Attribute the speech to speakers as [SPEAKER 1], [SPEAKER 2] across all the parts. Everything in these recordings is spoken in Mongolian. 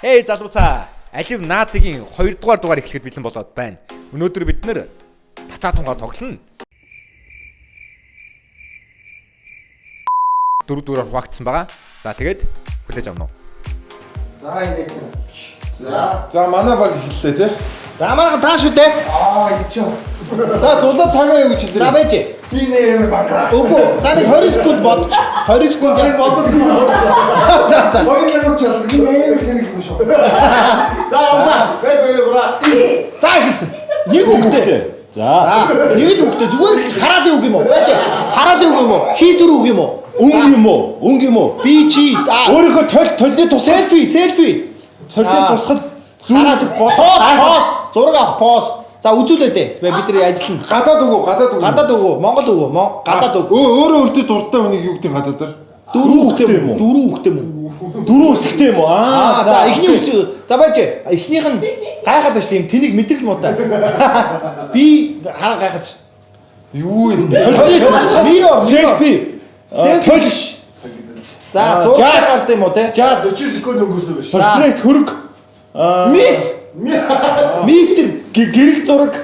[SPEAKER 1] Хей залуусаа, Алив Наадгийн 2 дугаар дугаар эхлэхэд бэлэн болоод байна. Өнөөдөр бид нэр татаа тунгаа тоглоно. Дөрөв дөрөөр хуваагдсан байгаа. За тэгээд хүлээж авна уу?
[SPEAKER 2] За ингэ. За.
[SPEAKER 3] За манай баг эхэллээ тий.
[SPEAKER 2] За манайхан тааш үү те.
[SPEAKER 3] Аа ичээ. За зулаа цагаан юу гэж хэлээ.
[SPEAKER 2] За байж.
[SPEAKER 3] Би нээр баграа.
[SPEAKER 2] Үгүй. За нэг 20 секунд бодож. 20 секунд
[SPEAKER 3] Би бодод.
[SPEAKER 2] За за.
[SPEAKER 3] Хоёр минут чал. Би нээр хэрэг юм шүү.
[SPEAKER 2] За явлаа.
[SPEAKER 3] Бай бай гураа.
[SPEAKER 2] За эхэлсэн. Нэг үгтэй.
[SPEAKER 4] За.
[SPEAKER 2] За нэг л үгтэй. Зүгээр л хараалын үг юм уу? Байж. Хараалын үг юм уу? Хийсвэр үг юм уу?
[SPEAKER 4] Өнгө юм уу? Өнгө юм уу?
[SPEAKER 2] Би чи а
[SPEAKER 4] Өөрийнхөө тол толны тусгал
[SPEAKER 2] селфи селфи.
[SPEAKER 4] цолны
[SPEAKER 2] Аа.
[SPEAKER 4] тусгал
[SPEAKER 2] Хараал пост пост зураг авах пост. За үзүүлээ дээ. Бид нар ажиллана.
[SPEAKER 3] Гадаад үг үү? Гадаад үг.
[SPEAKER 2] Гадаад үг үү? Монгол үг үү? Гадаад үг.
[SPEAKER 3] Өө өөрөө өөртөө дуртай хүнийг юу гэдэг гадаадаар?
[SPEAKER 2] Дөрөв үгтэй
[SPEAKER 4] юм
[SPEAKER 2] юм
[SPEAKER 4] уу?
[SPEAKER 2] уу? Дөрөв үгтэй юм уу?
[SPEAKER 4] Дөрөв үсгтэй юм уу?
[SPEAKER 2] Аа за эхний үс за байж. Эхнийх нь гайхаад байна шүү дээ. Юм тэнийг мэдрэл муутай. Би хараа гайхаад шүү.
[SPEAKER 3] Юу юм бэ?
[SPEAKER 2] Mirror
[SPEAKER 4] Селфи.
[SPEAKER 2] Селфи биш. За зураг
[SPEAKER 4] Жаз.
[SPEAKER 2] гард юм уу те?
[SPEAKER 4] Жаз.
[SPEAKER 3] 40 секунд өнгөрсөн биш.
[SPEAKER 4] Портрет хөрөг.
[SPEAKER 2] Мисс Мистер
[SPEAKER 4] Гэрэл зураг.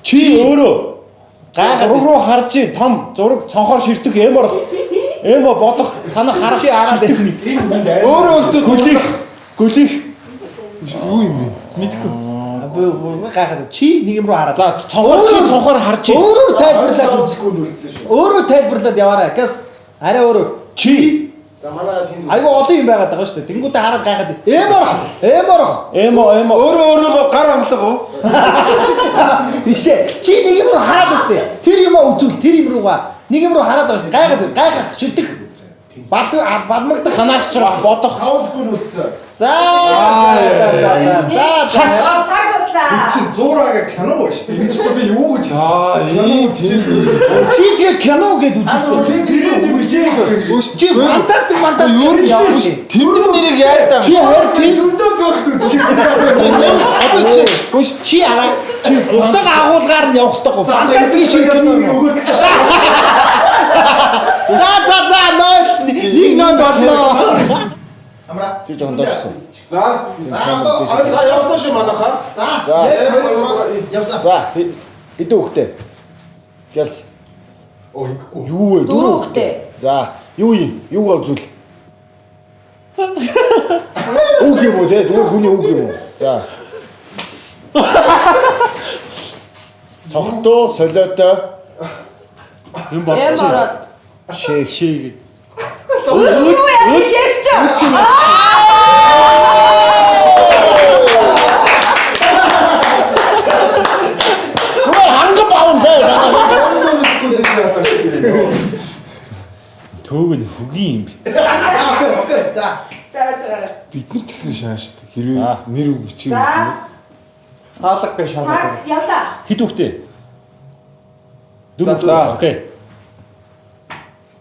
[SPEAKER 4] Чи өөрөө
[SPEAKER 2] гайхаад
[SPEAKER 4] зураг руу харж ийн том зураг цонхоор ширтэх эм орох. Эмо бодох, санах харах
[SPEAKER 2] Чи хараад
[SPEAKER 4] ширтэх нэг.
[SPEAKER 3] Өөрөө өөртөө
[SPEAKER 4] Гөлих гөлих
[SPEAKER 3] юу юм бэ?
[SPEAKER 2] мэдхгүй. Би гайхаад чи нэг юм руу хараад.
[SPEAKER 4] За цонхоор чи цонхоор харж ийн.
[SPEAKER 2] Өөрөөр тайлбарлаад
[SPEAKER 3] 15
[SPEAKER 2] үз.
[SPEAKER 3] секунд үлдлээ шүү.
[SPEAKER 2] Өөрөөр тайлбарлаад яваарай. Гэс арай өөрөөр.
[SPEAKER 4] Чи
[SPEAKER 3] За манайгаас хин
[SPEAKER 2] Айгу олон юм байгаад байгаа шүү дээ. Тэнгүүтээ хараад гайхаад. Эм орох. Эм орох.
[SPEAKER 4] эмо эмо
[SPEAKER 3] Өөрөө өөрийгөө гар хангалах уу?
[SPEAKER 2] Биш ээ. Чи нэг юм руу хараад байна шүү дээ. Тэр юм уу үзүүл тэр юм руугаа нэг юм руу хараад байгаа шүү дээ. Гайхаад гайхах ширтэх бал балмагдах
[SPEAKER 4] санаагчрах бодох
[SPEAKER 3] 5 секунд үлдсэн.
[SPEAKER 2] За за за за за за.
[SPEAKER 5] Цаг дуслаа.
[SPEAKER 6] Чи зураага кино ба шүү дээ. Чи би юу гэж
[SPEAKER 3] Аа ийм тийм.
[SPEAKER 2] Чи тэгээ кино гэд үзүүлсэн.
[SPEAKER 6] тэр бичээгүй.
[SPEAKER 2] Чи фантастик фантастик
[SPEAKER 3] Юу
[SPEAKER 2] яваа шүү дээ.
[SPEAKER 3] Тэмдэг нэрийг яаж даа?
[SPEAKER 2] Чи хор тийм
[SPEAKER 6] Зөндөө зөөхт үзчихсэн.
[SPEAKER 3] Одоо чи
[SPEAKER 2] Хүш чи араа чи утга агуулгаар нь явах хэрэгтэй гоо. Фантастик шиг кино юм уу? За за за 0 1 0 боллоо.
[SPEAKER 4] Чи жоохон доошсон.
[SPEAKER 3] За. За явлаа шүү манайхаа.
[SPEAKER 2] За.
[SPEAKER 4] За.
[SPEAKER 2] Явсан.
[SPEAKER 4] За хэдэн хүүхдээ? Гялс.
[SPEAKER 6] Оо ингэхгүй.
[SPEAKER 4] Юу вэ?
[SPEAKER 5] Дөрөв хүүхдээ.
[SPEAKER 4] За, юу юм? Юугаа үзүүл? Үг юм уу те? Зүгээр хүний үг юм уу? За. Сохтуу, солиотой,
[SPEAKER 5] Юм бодчих. Эм ороод.
[SPEAKER 4] шээ шээ гэд.
[SPEAKER 5] Юу яа тийшээс чи.
[SPEAKER 4] Зүгээр ханган бавн заа.
[SPEAKER 3] 14 секунд ялаа шүү.
[SPEAKER 4] Төөг нь хөгийн юм биз.
[SPEAKER 2] За окей окей. За.
[SPEAKER 5] За байж байгаарай.
[SPEAKER 3] Бид нар ч гэсэн шаан шүү дээ. Хэрвээ
[SPEAKER 4] За.
[SPEAKER 3] нэр үг бичих юмсан.
[SPEAKER 5] За
[SPEAKER 6] Хаалга гэж
[SPEAKER 5] цаг
[SPEAKER 6] шаалга.
[SPEAKER 5] явлаа.
[SPEAKER 4] Хэд хүүхдээ? Дөрөв.
[SPEAKER 3] За.
[SPEAKER 4] Окей.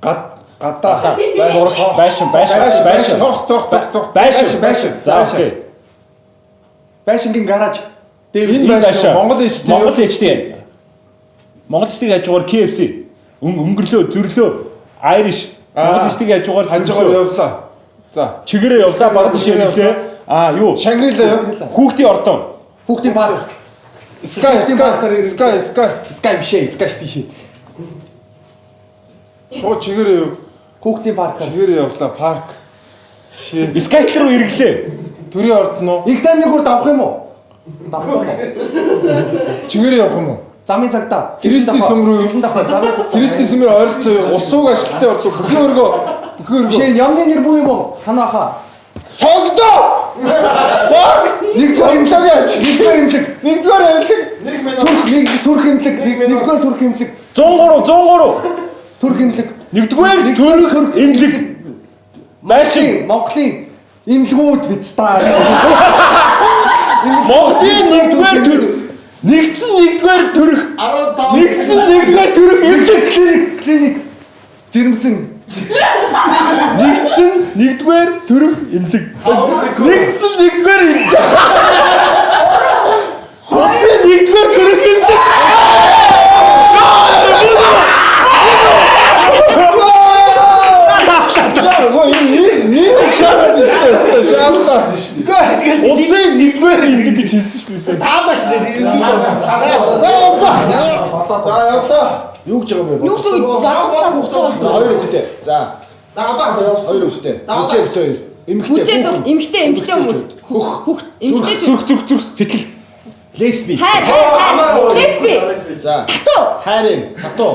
[SPEAKER 3] Гад гадаа.
[SPEAKER 4] Зураг байшин байшин байшин.
[SPEAKER 3] Цох цох цох цох.
[SPEAKER 4] Байшин.
[SPEAKER 6] Байшин.
[SPEAKER 4] За окей.
[SPEAKER 6] Байшингийн гараж.
[SPEAKER 3] Энэ байшин Монгол HD.
[SPEAKER 4] Монгол HD. Монгол HD-ийн хажуугаар KFC. Өнгөрлөө, зөрлөө, Irish. Монгол HD-ийн хажуугаар
[SPEAKER 3] хажуугаар
[SPEAKER 4] зөрлөө.
[SPEAKER 3] явлаа. За.
[SPEAKER 4] Чигээрээ явлаа, багад ширлээ. Аа юу?
[SPEAKER 3] Шангрила юу?
[SPEAKER 4] Хүүхдийн ордон.
[SPEAKER 6] Хүүхдийн парк.
[SPEAKER 3] Sky Sky Sky Sky.
[SPEAKER 6] Sky биш ээ, Sky шүү дээ.
[SPEAKER 3] Шууд чигээрээ яв.
[SPEAKER 6] Хүүхдийн парк.
[SPEAKER 3] Чигээрээ явлаа парк. Шээ.
[SPEAKER 4] Skype руу эргэлээ.
[SPEAKER 3] Төрийн ордон уу?
[SPEAKER 6] Их таймыг давах юм уу? Давах юм уу?
[SPEAKER 3] Чигээрээ явах юм уу?
[SPEAKER 6] Замын цагтаа.
[SPEAKER 3] Христийн сүм рүү юу?
[SPEAKER 6] Христийн давхаа замын цагтаа.
[SPEAKER 3] Христийн сүмийн ойролцоо юу? Ус ууг ашигтай орлоо. Бүхэн өргөө. Бүхэн
[SPEAKER 6] Биш
[SPEAKER 3] өргөө.
[SPEAKER 6] ээ, ямны нэр бүү юм уу? Ханаахаа.
[SPEAKER 3] Сонгодоо! Fuck! Нэг сонгодогийн аж.
[SPEAKER 6] Нэгдүгээр эмнэлэг.
[SPEAKER 3] Нэгдүгээр авилэг.
[SPEAKER 6] Түрх нэг түрх эмнэлэг. Нэгдүгээр түрх эмнэлэг.
[SPEAKER 4] 103 103.
[SPEAKER 6] Түрх эмнэлэг.
[SPEAKER 4] Нэгдүгээр төрөх эмнэлэг. Байшин.
[SPEAKER 6] Монголын эмнэлгүүд биз та.
[SPEAKER 4] Монголын нэгдүгээр төрөх. Нэгдсэн нэгдүгээр төрөх.
[SPEAKER 2] 15
[SPEAKER 4] Нэгдсэн нэгдүгээр төрөх эмнэлэг.
[SPEAKER 6] Клиник, клиник. Жирэмсэн.
[SPEAKER 4] Нэгдсэн нэгдүгээр төрөх эмнэлэг. Нэгдсэн нэгдүгээр эмнэлэг. Хосын нэгдүгээр төрөх эмнэлэг.
[SPEAKER 3] Яа, гоо энэ нэр шаалаад шүү дээ. Шаалаа. гэж хэлсэн шүү дээ.
[SPEAKER 2] Таалаа шүү дээ. За за.
[SPEAKER 3] Одоо за явлаа.
[SPEAKER 2] Юу гэж байгаа юм бэ?
[SPEAKER 5] Юу гэсэн үг бодох гэж байгаа шүү.
[SPEAKER 2] Хоёр хүүхдээ. За. За одоо харж хоёр хүүхдээ. Хүчээ бит хоёр. Эмэгтэй.
[SPEAKER 5] Хүчээ зүг эмэгтэй эмэгтэй хүмүүс.
[SPEAKER 2] Хөх.
[SPEAKER 5] Хөх эмэгтэй
[SPEAKER 4] Зүрх зүрх зүрх сэтгэл.
[SPEAKER 2] Лесби.
[SPEAKER 5] Хайр хайр. Лесби.
[SPEAKER 2] За.
[SPEAKER 5] Тату.
[SPEAKER 2] Хайр юм. Тату.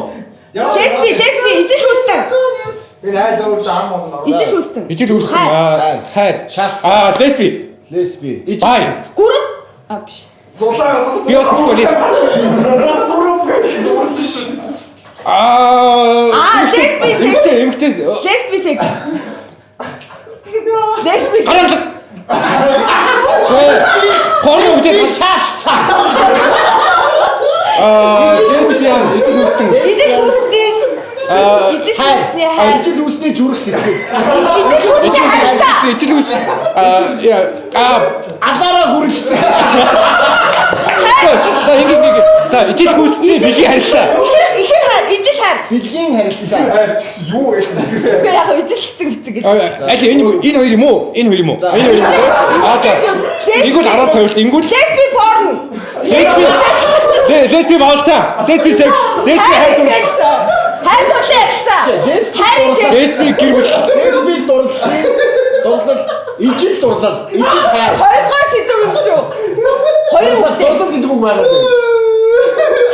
[SPEAKER 5] Лесби лесби ижил хүүстэн.
[SPEAKER 6] Энэ айл өөр зам юм.
[SPEAKER 5] Ижил хүүстэн.
[SPEAKER 4] Ижил хүүстэн.
[SPEAKER 2] Хайр.
[SPEAKER 4] Хайр.
[SPEAKER 2] Шалцсан.
[SPEAKER 4] Аа, лесби.
[SPEAKER 2] Лесби. Ижил.
[SPEAKER 4] Бай.
[SPEAKER 5] Гүрэв. А биш.
[SPEAKER 6] Зулаа
[SPEAKER 4] Би бас гэсэн лесби. Аа.
[SPEAKER 5] Аа лесби секс.
[SPEAKER 4] Эмэгтэй эмэгтэй.
[SPEAKER 5] Лесби секс. Лесби секс.
[SPEAKER 4] Харамлах. Хорны хүүхдээ
[SPEAKER 2] Шалцсан.
[SPEAKER 4] Аа, лесби яа, ижил хүүстэн.
[SPEAKER 5] Ижил хүүстний ижил хүүстний хайр.
[SPEAKER 2] Ижил хүүсний зүрх сэтгэл.
[SPEAKER 5] Ижил хүүстний харилцаа.
[SPEAKER 4] Ижил хүүс. Аа, яа. Аа,
[SPEAKER 2] Алаараа хүрэлцэн.
[SPEAKER 4] за ингэ ингэ. За, ижил хүүсний бэлгийн харилцаа.
[SPEAKER 5] Ихэр хайр, ижил хайр.
[SPEAKER 2] Бэлгийн харилцаа.
[SPEAKER 6] хайр ч гэсэн юу вэ?
[SPEAKER 5] Үгүй яг ижилсэн хэцэг гэл.
[SPEAKER 4] Аль энэ энэ хоёр юм уу? Энэ хоёр юм уу? Энэ хоёр юм уу? Аа за. Ингүүл 10 тавилт, ингүүл
[SPEAKER 5] Лесби порн.
[SPEAKER 4] лесби. Лесби болцаа. Лесби секс. Лесби
[SPEAKER 5] Хайр
[SPEAKER 4] хайр.
[SPEAKER 5] секс. Хайр дурлалын харилцаа.
[SPEAKER 2] Лесби
[SPEAKER 5] Хайр секс.
[SPEAKER 4] Лесби гэр бүл.
[SPEAKER 2] Лесби дурлалын дурлал ижил дурлал ижил хайр.
[SPEAKER 5] Хоёрдугаар сэдэв юм шүү. Хоёр хүүхдээ.
[SPEAKER 2] Дурлал гэдэг үг байгаа даа.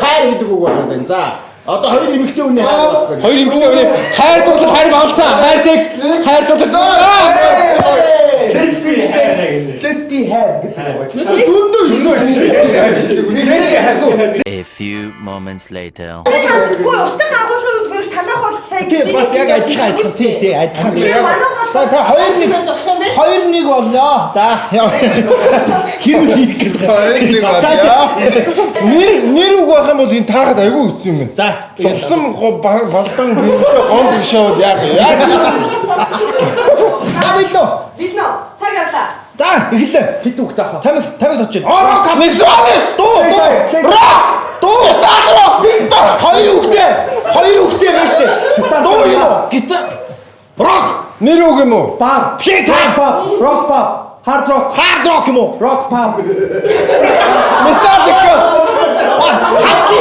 [SPEAKER 2] Хайр гэдэг үг байгаа даа. За одоо хоёр эмэгтэй хүний хайр болох.
[SPEAKER 4] Хоёр эмэгтэй хүний хайр дурлал, хайр болцаа. Хайр секс, хайр дурлал.
[SPEAKER 6] Let's be sex. Let's be hair гэдэг үг.
[SPEAKER 2] Зөндөө юм.
[SPEAKER 7] A few moments later.
[SPEAKER 5] Үгүй утга агуулгын үед бол танах бол сая
[SPEAKER 2] Тий бас яг адилхан адилхан тий тий адилхан.
[SPEAKER 5] Тэгээ манайх
[SPEAKER 2] За та хоёр нэг
[SPEAKER 5] болох юм байна.
[SPEAKER 2] хоёр нэг боллоо. За яа. Хэр үл гэдэг.
[SPEAKER 3] Хоёр нэг
[SPEAKER 2] За
[SPEAKER 3] боллоо. Нэр нэр үг байх юм бол энэ таарад айгүй хэцүү юм байна.
[SPEAKER 2] За тэгээд
[SPEAKER 3] Тулсан балдан гэрэлтэй гомд гişэвэл яах юм? Яа.
[SPEAKER 2] за билүү.
[SPEAKER 5] Билнө. Цаг явлаа.
[SPEAKER 2] За эхэллээ.
[SPEAKER 6] Хэд хүүхдээ хаа?
[SPEAKER 2] Тамиг тамиг точно.
[SPEAKER 3] Рок Мисванес.
[SPEAKER 2] Дуу дуу.
[SPEAKER 3] Рок.
[SPEAKER 2] Дуу.
[SPEAKER 3] Гитар рок. Гитар.
[SPEAKER 2] Хоёр хүүхдээ. Хоёр хүүхдээ байна штэ. Дуу юу? Гитар. Рок.
[SPEAKER 3] Нэр үг юм уу?
[SPEAKER 6] Бар.
[SPEAKER 2] Play time.
[SPEAKER 6] Pop, rock pop, hard rock,
[SPEAKER 2] Hard rock юм уу?
[SPEAKER 6] rock pop.
[SPEAKER 3] Metallica.
[SPEAKER 2] Хатси.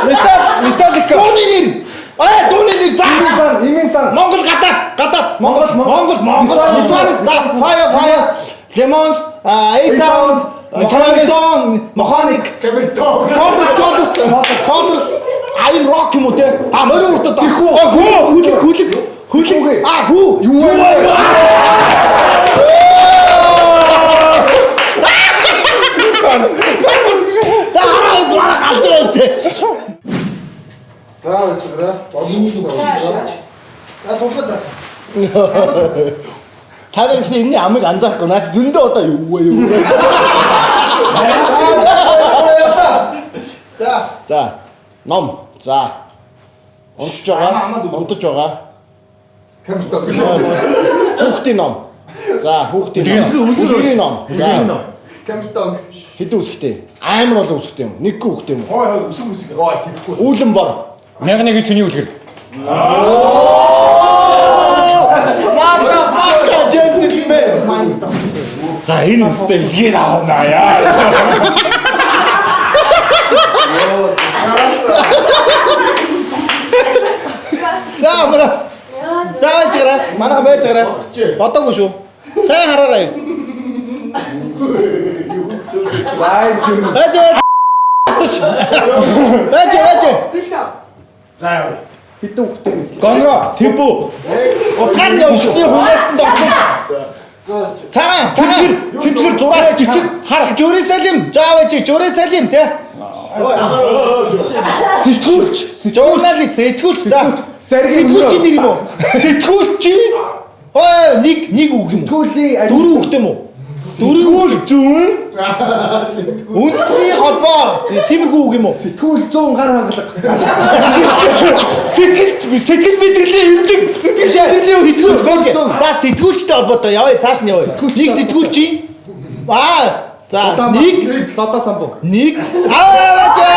[SPEAKER 3] Metal Metallica.
[SPEAKER 2] Дууны нэр. Аа дууны нэр за.
[SPEAKER 6] Имэн сан, имэн сан.
[SPEAKER 2] Монгол гадаад гадаад
[SPEAKER 6] Монгол,
[SPEAKER 2] Монгол Монгол Мисванес за Fire Fire Lemons A Sound Камертон Мохоник
[SPEAKER 6] Камертон.
[SPEAKER 2] Кондос Кондос Кондос I'm rock юм уу те? А морин уртад хүү хүү хүлэг хүлэг а хүү
[SPEAKER 6] Юу вэ?
[SPEAKER 3] Мисванес. Мисванес.
[SPEAKER 2] За хараас бараг алж байгаа юм те.
[SPEAKER 3] За өчигдөр болон
[SPEAKER 2] За тулгад таасан. Та нар ихний энэний амыг анзаарахгүй наач зөндөө одоо юу вэ юу вэ?
[SPEAKER 3] За.
[SPEAKER 2] За ном за унтж байгаа унтаж байгаа
[SPEAKER 6] Камертон.
[SPEAKER 2] хүүхдийн ном. За хүүхдийн ном. Үлгэрийн ном. За
[SPEAKER 6] Камертон.
[SPEAKER 2] хэдэн үсгтэй? Амар олон үсгтэй юм. Нэггүй үсгтэй юм.
[SPEAKER 6] Хой хой үсэг үсэг. Ой тэгэхгүй.
[SPEAKER 2] Үүлэн бор.
[SPEAKER 4] 1001 шүний үлгэр.
[SPEAKER 2] Motherfucker gentleman.
[SPEAKER 4] За энэ өстэй илгээр авна яа.
[SPEAKER 2] За амра. За байж гараа. Манайха байж гараа. Бодоогүй шүү. Сайн хараарай.
[SPEAKER 6] За энэ чинь
[SPEAKER 2] Байж байж. Байж байж.
[SPEAKER 5] Билнө.
[SPEAKER 6] хэдэн хүүхдээ вэ?
[SPEAKER 4] Гонро, тэбүү.
[SPEAKER 2] Утгаар явуулсан хугацаанд орсон. Цагаан, цэмцгэр, цэмцгэр зураас жижиг хар Jerusalem, Java чи Jerusalem те. Сэтгүүлч, журналист, сэтгүүлч за.
[SPEAKER 6] Заргийн
[SPEAKER 2] Сэтгүүлчийн нэр юм уу?
[SPEAKER 4] Сэтгүүлчийн
[SPEAKER 2] Ой, нэг нэг үг юм. уу?
[SPEAKER 6] Сэтгүүлийн
[SPEAKER 2] Дөрөв үгтэй юм уу? Дөрөв үг
[SPEAKER 4] зүүн
[SPEAKER 2] үндэсний холбоо тиймэрхүү үг юм уу?
[SPEAKER 6] Сэтгүүл 100 гар хангалга.
[SPEAKER 4] сэтгэл сэтгэл мэдрэлийн эмнэлэг сэтгэл мэдрэлийн
[SPEAKER 2] Сэтгүүлч байж. За сэтгүүлчтэй холбоотой явъя, цааш нь явъя. Нэг сэтгүүлчийн аа за нэг
[SPEAKER 6] Лодо самбуг.
[SPEAKER 2] нэг аа бачаа.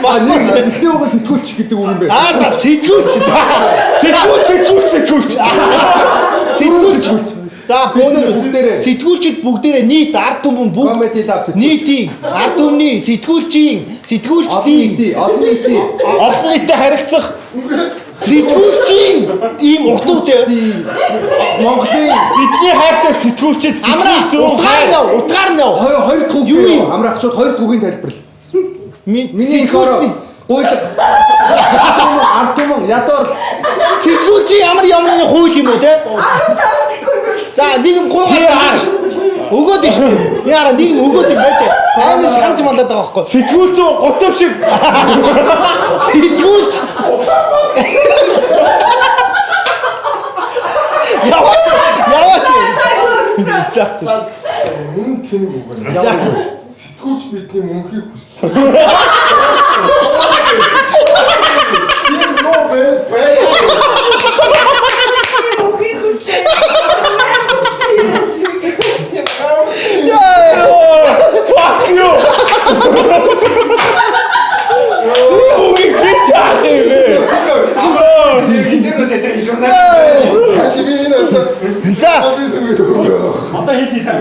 [SPEAKER 6] А нэг эхний үг нь сэтгүүлч гэдэг үг юм бэ.
[SPEAKER 2] Аа за сэтгүүлч. За
[SPEAKER 4] сэтгүүл сэтгүүл сэтгүүлч
[SPEAKER 2] сэтгүүлч. За
[SPEAKER 6] Бид бүгдээрээ.
[SPEAKER 2] Сэтгүүлчид бүгдээрээ нийт ард түмэн бүгд
[SPEAKER 6] Comedy Lab сэтгүүлч.
[SPEAKER 2] нийтийн ард түмний сэтгүүлчийн
[SPEAKER 6] Олон
[SPEAKER 2] сэтгүүлчдийн
[SPEAKER 6] нийтийн, олон нийтийн.
[SPEAKER 4] Олон нийтэд харилцах
[SPEAKER 2] сэтгүүлчийн ийм утуутай.
[SPEAKER 6] Монголын
[SPEAKER 4] бидний хайртай сэтгүүлчид
[SPEAKER 2] Амраа
[SPEAKER 4] сэтгэл зүйн
[SPEAKER 2] утгаар
[SPEAKER 4] хайр
[SPEAKER 2] нь яв, утгаар нь яв.
[SPEAKER 6] хоёр хоёр дахь үг
[SPEAKER 2] Юу
[SPEAKER 6] дээр
[SPEAKER 2] юм?
[SPEAKER 6] амраах шууд хоёр дахь үгийн тайлбарлал. Миний их
[SPEAKER 2] Сэтгүүлчний
[SPEAKER 6] ороо гуйлга ард түмэн ядуур
[SPEAKER 2] сэтгүүлчийн ямар ямарны хууль юм бэ те?
[SPEAKER 5] 15 секунд үлдсэн.
[SPEAKER 2] За нэг юм гуйгаа өгөөд нь шүү. Яара нэг юм өгөөд юм байж. Амар шанж малаад байгаа байхгүй.
[SPEAKER 4] сэтгүүл зүйн гутав шиг
[SPEAKER 2] Сэтгүүлч. Яваач. Яваач. За.
[SPEAKER 3] За мөн тэнэг үг байна.
[SPEAKER 2] За.
[SPEAKER 3] Сэтгүүлч бидний мөнхийг хүслээ. Тийм нөө бай бай.
[SPEAKER 5] Үгүй хүслээ.
[SPEAKER 4] Fuck you. Үгүй хитах юм бэ?
[SPEAKER 3] Би энэ одоо
[SPEAKER 2] За.
[SPEAKER 3] полис гэдэг үг байна.
[SPEAKER 4] Одоо хэд хэд вэ?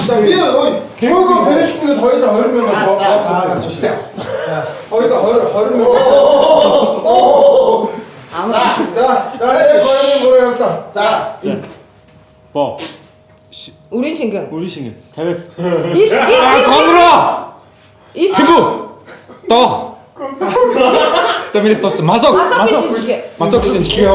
[SPEAKER 3] За би ой Хөөго фэрэлтэн гээд хоёулаа 20 мянга бооцсон юм шүү дээ. Хоёулаа 20 20 мянга. За за яг 23 явлаа.
[SPEAKER 2] За.
[SPEAKER 4] Бо.
[SPEAKER 5] Үрийн шингэн.
[SPEAKER 4] Үрийн шингэн 50-аас.
[SPEAKER 5] Ис ис ис.
[SPEAKER 1] Конро.
[SPEAKER 5] Ис.
[SPEAKER 1] Хэмбүү. Доох. За миний дууссан. Масок.
[SPEAKER 5] Масок шинжилгээ.
[SPEAKER 1] Масок шинжилгээ.